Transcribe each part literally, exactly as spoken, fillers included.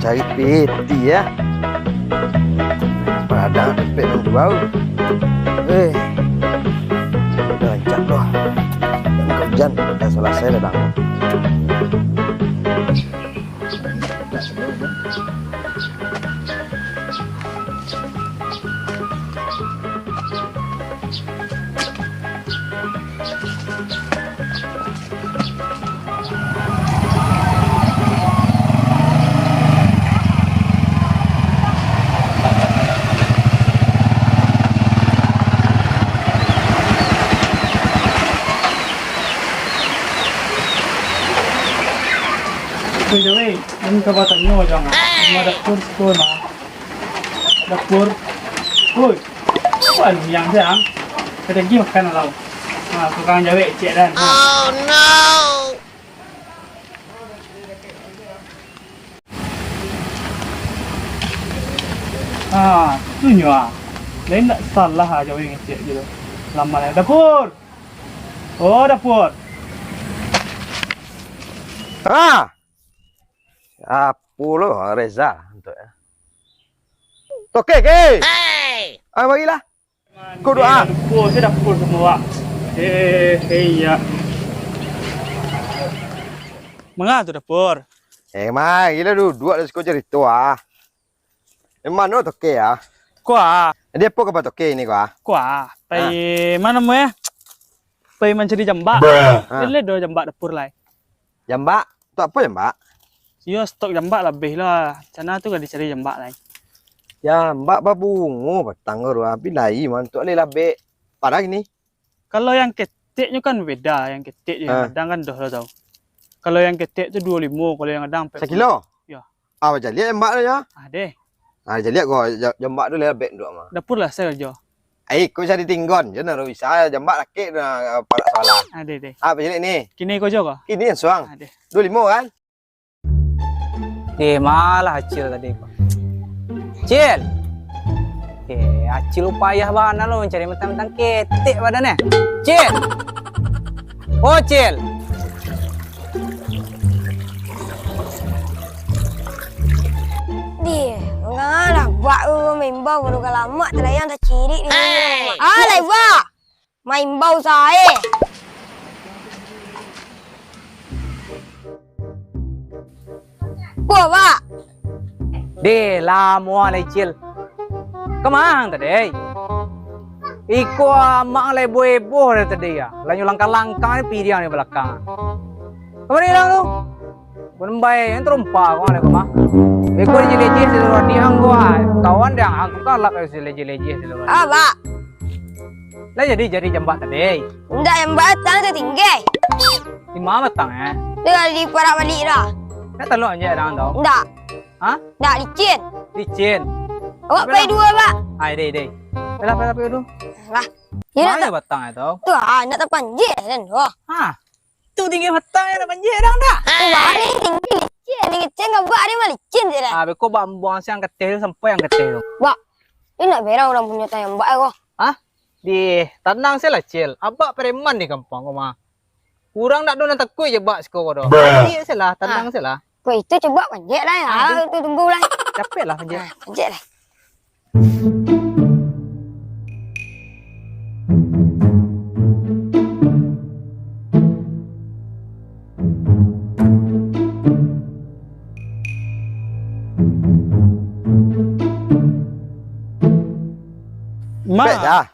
Cari piti, ya. Padang dapek nan jual. Eh. Udah rancak doh. Dan hujan udah selesai dah, Bang. Weh, weh, ini kabar tanyo jangan. Rumah dapur siko nah. Dapur. Oi, apo anu yang siang? Kada gi makan lah. Ha, tukang jawek cek dan. Ha. Ha, tu nyo ah. Lain ndak salah ah jawek ngecek gitu. Lama lah. Dapur. Oh, dapur. Ah. Apo lo Reza tu, eh? Toke, ke? Hei! Ah, bagilah. Ko doa. Lupo, saya dapur semua. Eh, eh, iya. Manga tu dapur? Eh, mari lah duduak lah siko cerito ah. Eh, mano toke ah? Ko ah. Jadi apo kabar toke ini ko ah? Ko ah. Pai mano mu eh? Pai mancari jambak. Ah. Lele do jambak dapur lai. Jambak? Untuak apo jambak? Iyo, stok jambak labih lah. Cana tu ka dicari jambak lai. Jambak babungo batang ko, tapi lai mah untuak lai labek. Padahal gini. Kalau yang ketek nyo kan beda, yang ketek jo yang gadang kan doh lah tau. Kalau yang ketek tu duo limo, kalau yang gadang ampek puluah. Sakilo? Yo. Ah, bacaliak jambak tu yo. Ah, deh. Ah, bacaliak ko, ja-, jambak tu lai labek untuak mah. Dapur lah, saya jo. Ai, ko bisa ditinggon, jan ndak bisa, jambak lakek tu, ah, parak salah. Ade, ade. Ah, bacaliak ni. Kini ko jo ko? Kini suang. Ade. Duo limo kan? Deh, malah Acil tadi ko. Cil! Eh, Acil upayah bana lo mancari, mentang-mentang ketek badan eh. Cil! Oh, Cil! Dih, mangana bak tu maimbau, baru ka lamak tadayang tacirik di rumah. Ah, lai bak! Maimbau sae. Ko, bak! Deh, lamo lai, Cil. Kamang tadi? Iko amak lai boh-boh dari tadi ya. Lanyo langkah-langkah ni piriang di balakang. Kamari lah tu. Bukan bae, yang terompa ko lah ko mah. Beko dijilejeh di luar diang ko ah. Kawan diang ang tu kalap dijilejeh-lejeh di luar. Ah, bak. Lah jadi, jadi jambak tadi. Ndak, jambak batang tu tinggi. Di mana batang eh? Tu lah di parak balik dah. Nak talok anjak dang tau. Ndak. Hah? Ndak, licin. Licin. Awak pai dua, bak. Ai, deh, deh. Pelah, pelah, pelah dulu. Lah. Mana batang eh tau? Tu ah, nak tapanjek kan tu. Hah? Tu tinggi batang yang nak panjek dang dah. Tu balik tinggi licin, licin kau buat dia mah licin je lah. Ah, beko bambuang siang keteh tu sampai yang keteh tu. Bak, dia nak berang orang punya tayang bak ko. Hah? Dih, tanang sajolah, Cil. Abak preman di kampuang ko mah. Urang ndak ado nan takuik je bak siko ko doh. Panjek sajolah, tanang sajolah. Kok itu coba panjek lah ya. Ah, tu tumbuh lah. Capek lah panjek. Ah, panjek lah. Ma,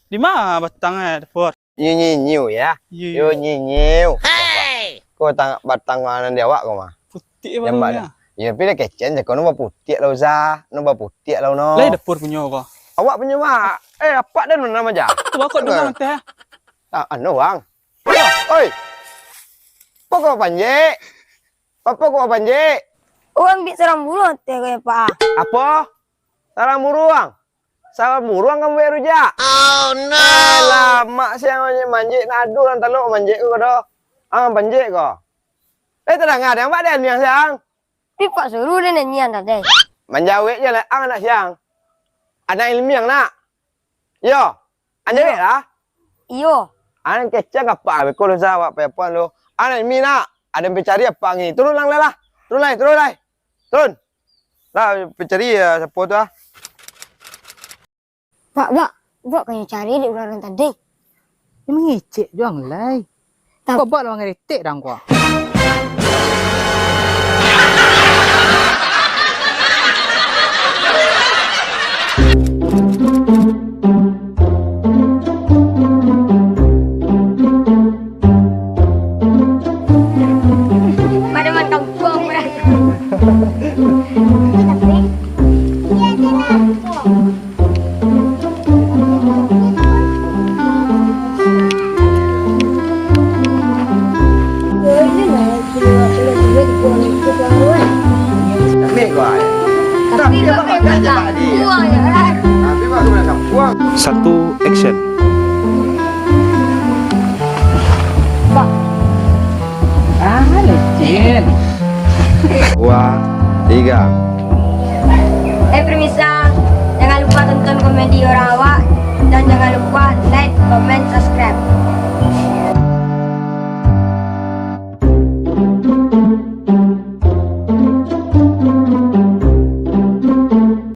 di ma batang eh, dapur? Nyiu-nyiu, ya. Iyo, iyo. Yo nyiu. Hei! Ko tang-, batang nan di awak ko mah. Putiak. Jambak baru dah. Yo, tapi lah kecek, cako no baputiak lah, Uza. No baputiak lah, no. Lai dapur punyo ko. Awak punyo mah. Eh, apak dah no nama ja. Tu bako dulu nanti, ha? Ah, anu, Bang. Oi. Apo ko panjek? Apo ko panjek? Urang bik sarang buruang teh ko, Pak. Apo? Sarang buruang? Sarang buruang kamu bayar rujak? Oh, no. Eh, lamak siang manjek, nado nan talok manjek ko doh. Ang panjek ko. Eh, tadanga deh, amak deh niang siang. Tapi Pak suruh deh niang tadi. Manjawek je lah, ang anak siang. Anak ilmiang nak. Yo, anjawek lah. Iyo. Ang kecek apak, beko lo sa, awak payapuan lo. Anak ilmiang nak, ado yang pencari apak ni. Turun lang lah. Turun lai, turun lai. Turun. Lah, cari, ah, siapo tu, ah. Bak, bak, bak kanai cari dek urang-urang tadi. Dia mangecek juo lai. Kok bak lah mangaretek dang ko. Pada makan buang, pada. Satu, action. Ah, lecin. Dua, tiga. Eh, pemirsa, jangan lupa tonton komedi orang awak, dan jangan lupa like, comment, subscribe.